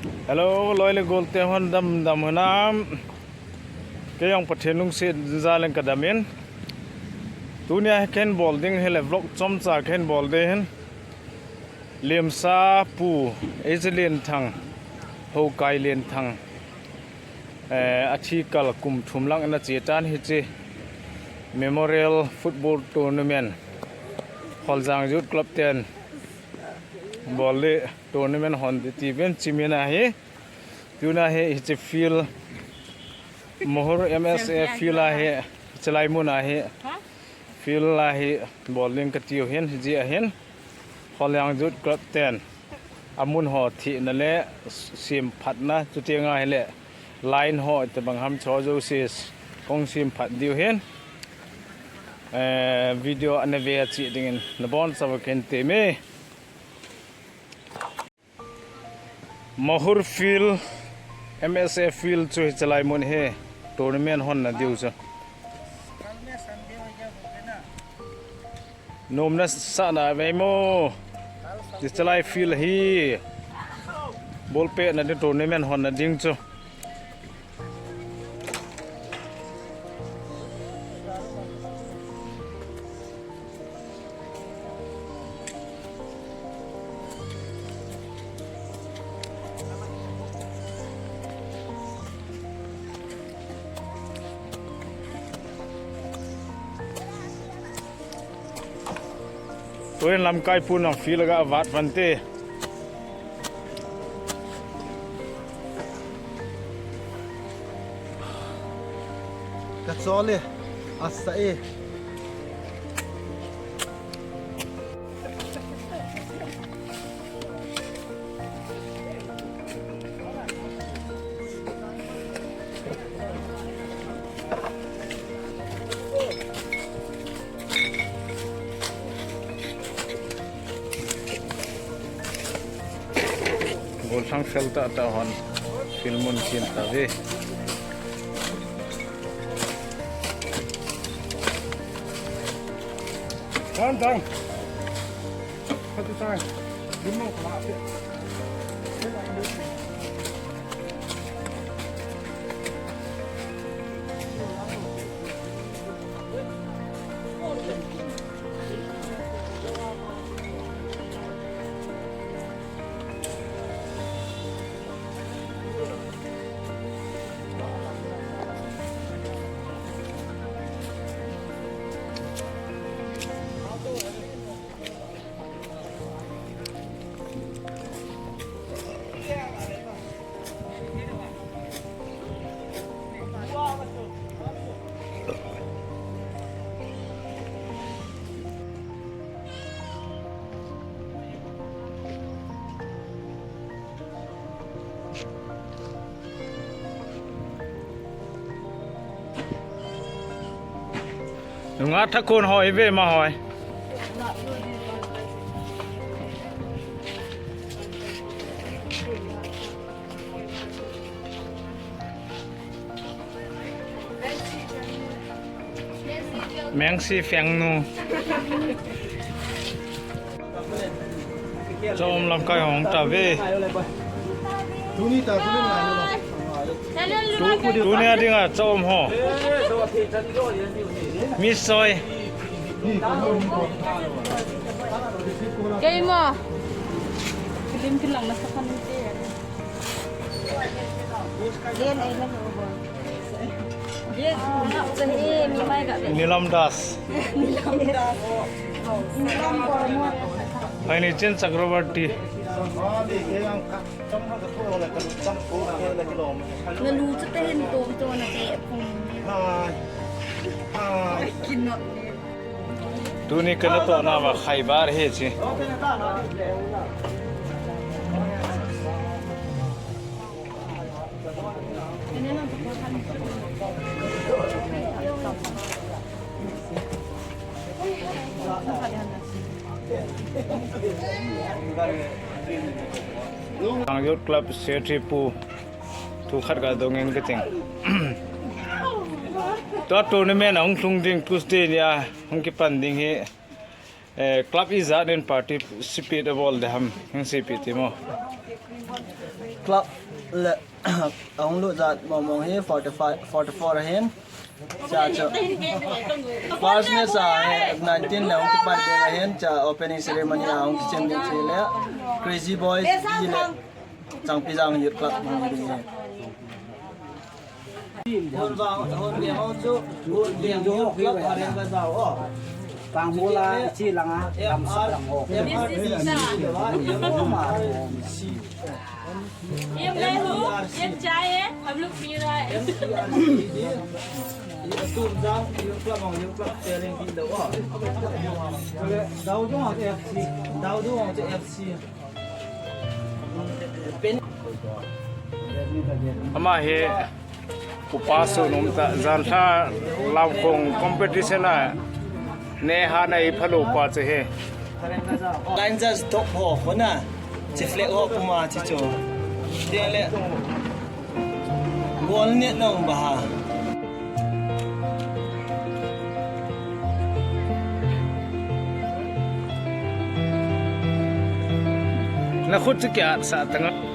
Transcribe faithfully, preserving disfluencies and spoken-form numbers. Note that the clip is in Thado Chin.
Hello, loi le gol te hon dam dam hinam. Kei jong Pathen lungset jal in ka dam in. Tunia hi ken bol ding hi le vlog chomcha ken bol ding hin. Lemsa pu, Eji Lenthang, Hokai Lenthang. Eh, a thi kal kum thum lang in a che tan hiche Memorial Football Tournament. Kholjang Youth Club ten bol le tournament hon ti ven chimin ahi. Tuna hi hiche field, Mohur M S A field ahi, hiche lai mun ahi. Field ahi, bol ding ka tiu hin, hiji ahin. Kholjang Youth Club ten. Amun ho thina le sem phatna, chuti nga hile line ho te bang ham cho jo sis kong sem phat diu hin. Eh, video ana ve a chi dingin, na bon sa va ken te me. Mahur field, M S A field chu hiche lai mun hi tournament hon na diu chu. Nomna sa na ve mo. Hiche lai field hi ball pet na ding tournament hon na ding chu. Tuin lamkai pun ang field a ga vat vante. Ka chole, asa e. Golsang fel ta ta hon. Filmun kin ta ve. Tan tan. Satu tan. Lima kena. Nunga thakon hoi ve ma hoi. Mengsi Fengnu. Chom lamkai hong ta ve. Tuni ta, tuni ngai lo. Tu, tuni a dinga chom ho. Mi soi. Keima. Film kilang na sa kan te. Nilam Das. Hai ni Chen Chakravarti. Na lu chu te hin tom to na te pum. Kinot. Tuni kana tohna va khaibar hi chi. Ang Youth Club Secretary pu thu khat ga dong in ka ting. Tua tournament a hung lhung ding Tuesday ni a hung kipan ding hi. Eh, club ijat in participate a bol de ham, hing C P T mo. Club le ahung lut jat mong mong hi forty-five, forty-four ahin. Cha cha. First match a hi nineteen le hung kipan ding ahin, cha opening ceremony a hung kichem ding chu le Crazy Boys B le Changpijang Youth Club hung ding ahi. Hon vang, hon vang, hon chu, hon vang, hon club a reng ka jao, oh. Pang bola, chi langa, lam sa lang, oh. M R C, M R C. ये मैं हूँ, ये चाय है, हम लोग पी रहा है। M R C, ये तुम जाओ, ये club, ये club, तेरे भी लो, oh. Daw Dung F C, Daw Dung F C. Ama hi upa sun umtah, janlha lamkong competition a nehna a eiphalou pa chu ahi. Line judge top ho kona, chi flag ho puma chi chu. Tile goal net na um ba ha. Na khut chu kiat sa tanga.